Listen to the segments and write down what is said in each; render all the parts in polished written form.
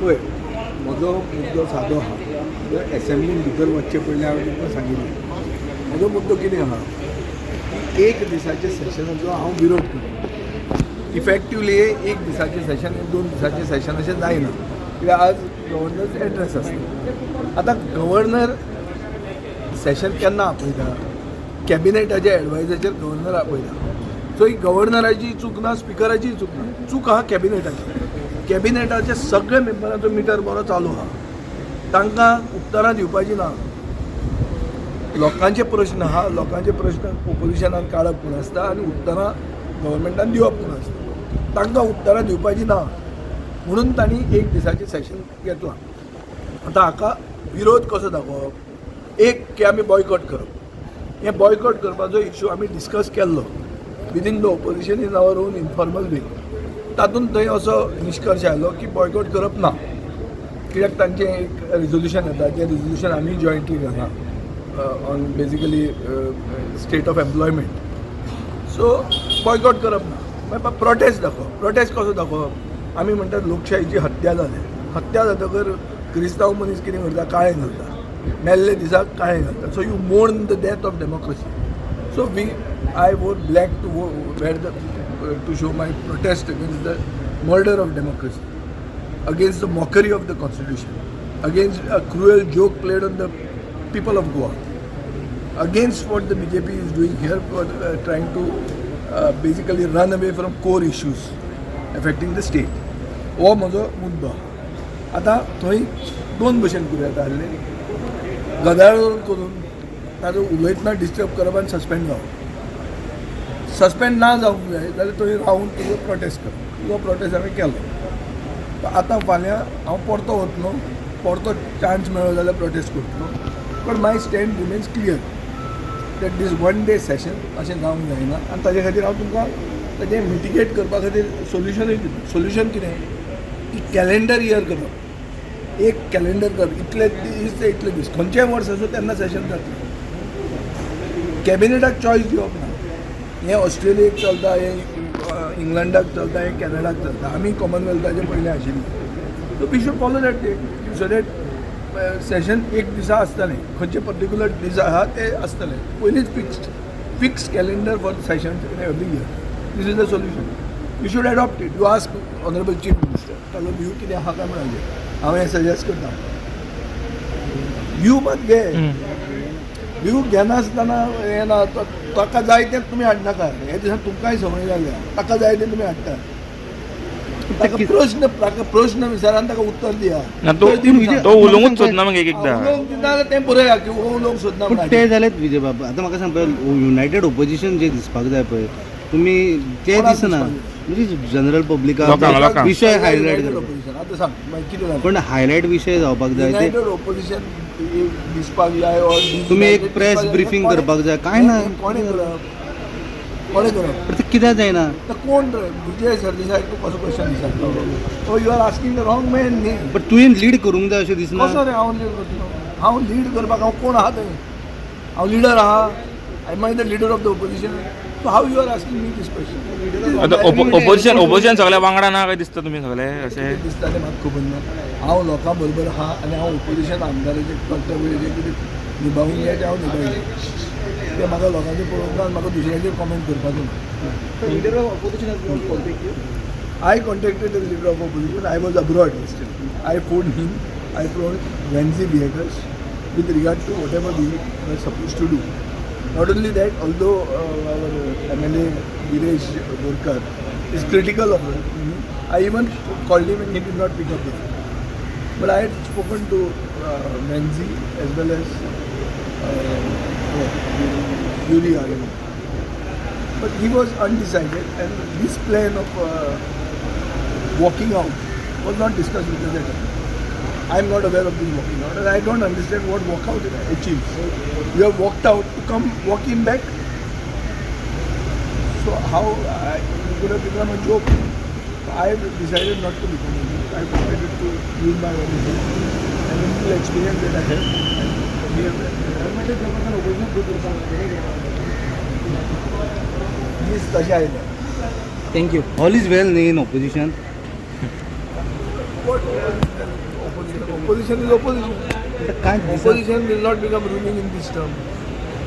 पळय, म्हजो मुद्दो सादो आहा. एसेंब्लीन भितर वचचे पयलीं हांवें तुमकां सांगिल्लें, म्हजो मुद्दो कितें आहा की एक दिसाच्या सेशनाचो हांव विरोध करता. इफेक्टिवली एक दिसाचें सेशन हे 2 दिसाचें सेशन अशें जायना, कित्याक आज गव्हर्नर एड्रेस आसता. आतां गव्हर्नर सेशन केन्ना आपयता? कॅबिनेटाच्या एडवायजाचेर गव्हर्नर आपयता. सो ही गव्हर्नराची चूक ना, स्पिकराची चूक ना, चूक आहा कॅबिनेटाची. कॅबिनेटाचे सगळे मेंबरांचो मिटर बरो चालू आहा. तांकां उत्तरां दिवपाची ना. लोकांचे प्रश्न आहा, लोकांचे प्रश्न ओपोजिशनान काडप पूण आसता आनी उत्तरां गव्हर्मेंटान दिवप पूण आसता. तांकां उत्तरां दिवपाची ना म्हणून तांणी एक दिसाचें सेशन घेतलां. आतां हाका विरोध कसो दाखोवप? एक की आमी बॉयकॉट करप. हें बॉयकॉट करपाचो इशू आमी डिस्कस केल्लो within the opposition in our own informal way. तातूंत थंय असो निश्कर्श आयलो की बॉयकॉट करप ना, कित्याक तांचें एक रेजोल्युशन येता, जें रेजोल्युशन आमी जॉयंटली घालां on basically state of employment. So boycott करप ना, मागीर प्रोटेस्ट दाखोवप. प्रोटेस्ट कसो दाखोवप? आमी म्हणटात लोकशाहीची हत्या जाली. हत्या जातकर क्रिस्तांव मनीस कितें करता? काळें घालता. मेल्ले दिसाक काळें घालता. So you mourn the death of democracy. So we I wore black to wear the to show my protest against the murder of democracy, against the mockery of the constitution, against a cruel joke played on the people of Goa, against what the BJP is doing here for trying to basically run away from core issues affecting the state. हो म्हजो मुद्दो. आतां थंय दोन भशेन करूं येता आसलें. गदारोळ करून ताजो उलयतना डिस्टर्ब करप आनी सस्पेंड जावप. सस्पेंड ना जावंक जाय जाल्यार थंय रावन तुजो प्रोटेस्ट कर. तुजो प्रोटेस्ट हांवें केलो. आतां फाल्यां हांव परतो वतलो, परतो चान्स मेळ्ळो जाल्यार प्रोटेस्ट करतलो, but my stand remains clear that this one day session अशें जावंक जायना. आनी ताजे खातीर हांव तुमकां ताजें मिटिगेट करपा खातीर सोल्युशनूय दिता. सोल्युशन कितें की कॅलेंडर इयर करप, एक कॅलेंडर करप, इतले दीस ते इतले दीस, खंयचेय वर्स आसूं, तेन्ना सेशन जातलें. कॅबिनेटाक चॉयस दिवप ना. हें ऑस्ट्रेलियेक चलता, हें इंग्लंडाक चलता, हें कॅनडाक चलता. आमी कॉमनवेल्थाचे पयलें आशिल्ले, so we should follow that, so that session एक दिसा आसतलें, खंयचे पर्टिक्युलर दीस आहा ते आसतले पयलींच fixed, fix calendar for session in every year. This is the solution. You should adopt it. You ask honourable Chief Minister, ताजो व्यू कितें आहा काय म्हणून. हांव हें सजेस्ट करता. व्यू मात घे. व्यू घेनासतना हें ना. ताका जाय तें तुमी हाडनाका. हे दिसा तुमकांय संवय जाल्या, ताका जाय तें तुमी हाडटा. ताका प्रश्न विचारा आनी ताका उत्तर दिया. ना, तो तो उलोवंकच सोदना मागीर एक एकदां. उलोवंक दिना जाल्यार तें बरया की हो उलोवंक सोदना. पूण तें जालेंच विजय बाब. आतां म्हाका सांग पळय, युनायटेड ओपोजिशन जें दिसपाक जाय पळय तुमी, तें कोणाक दिसना. दिसपाक जाय? म्हणजे जनरल पब्लिकाक लोकांक, लोकांक. विशय हायलायट करपाक. ऑपोजिशन आतां सांग मागीर कितें जालें? पण हायलायट विशय जावपाक जाय ते. युनायटेड ऑपोजिशन दिसपाक जाय or तुमी एक press briefing करपाक जाय, कांय ना. कोणें करप? कोणें करप? पण ते कित्याक जायना? तर कोण रे? विजय सरदेसाय, तूं कसो क्वेश्चन विचारता? Oh, you are asking the wrong man न्ही? बट तुवें लीड करूंक जाय अशें दिसना? कसो रे हांव लीड करतलो? हांव लीड करपाक हांव कोण आहा थंय? हांव लिडर आहा? I am the leader of the opposition? So how you are asking me this question? आतां ओपोजिशन सगळ्या वांगडा ना काय दिसता तुमी सगळे अशें? दिसता तें म्हाका खबर ना. हांव लोकां बरोबर आहा आनी हांव ओपोजिशन आमदाराचें कर्तव्य जें कितें निभावूंक जाय तें हांव निभायलें. तें म्हाका लोकांचें पळोवंक ना आनी म्हाका दुसऱ्याचेर कॉमेंट करपाचो ना. Leader of opposition has not contact you? I contacted the leader of opposition. I was abroad yesterday. I phoned him. I phoned Venzi Viegas with regard to whatever we were supposed to do. Not only that, although our MLA Viresh Borkar is critical of me, I even called him and he did not pick up the phone. But I had spoken to Venzi as well as Yuri Alemao. But he was undecided, and this plan of walking out was not discussed with us at all. I am not aware of this walking out, and I don't understand what walkout achieves. You have walked out to come walk in back. So how it could have become a joke. So I have decided not to become a joke. I have decided to use my energy and the little experience that I have. And we have opposition करपाक दीस तशे आयले. Thank you. All is well न्ही in opposition? What opposition? Opposition is opposition. काय दिसत Opposition will not become ruling in this term.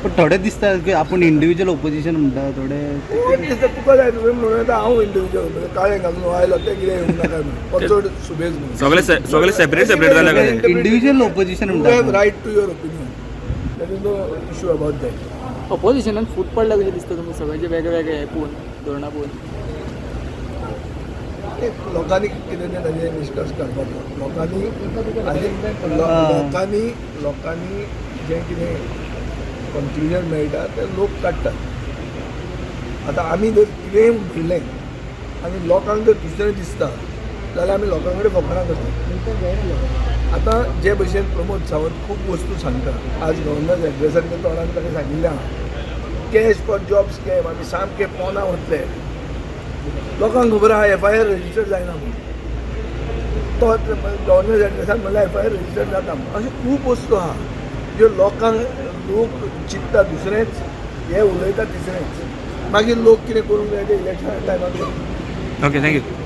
पण थोडे दिसता की आपण इंडिव्हिज्युअल ओपोजिशन म्हणटा थोडे. कोण दिसता तुका जाय तुवें म्हणून येता हांव इंडिव्हिज्युअल काळें घालून आयलो तें कितें येवंक नाका म्हणून हो चड सुबेज म्हणून. सगळे सगळे सेपरेट सेपरेट जाले काय? इंडिव्हिज्युअल ओपोजिशन You म्हणटा have आपण. Right to your opinion. There is no issue about that. ऑपोजिशनान फूट पडल्या कशें दिसता तुमकां, सगळ्यांचे वेगळे वेगळे हे पळोवन, धोरणां पळोवन? ते लोकांनी कितें तें ताजें निश्कर्श काडपाचो लोकांनी आनी लोकांनी लोकांनी जें कितें कन्क्लुजन मेळटा तें लोक काडटात. आतां आमी जर कितेंय म्हणलें आनी लोकांक जर दुसरें दिसता जाल्यार आमी लोकां कडेन फकाणां करता. आतां जे भशेन प्रमोद सावंत खूब वस्तू सांगता, आज गव्हर्नर एड्रेसान तोंडान ताणें सांगिल्लें आहा, कॅश फॉर जॉब स्कॅम, आमी सामके पोना वतले. लोकांक खबर आहा एफ I R register जायना म्हणून. तो गव्हर्नर एड्रेसान म्हणल्यार एफ I R register जाता म्हणून. अश्यो खूब वस्तू आहा ज्यो लोकांक, लोक चिंत्ता दुसरेंच, हे उलयता तिसरेंच, मागीर लोक कितें करूंक जाय तें इलेक्शना टायमार. Okay, thank you.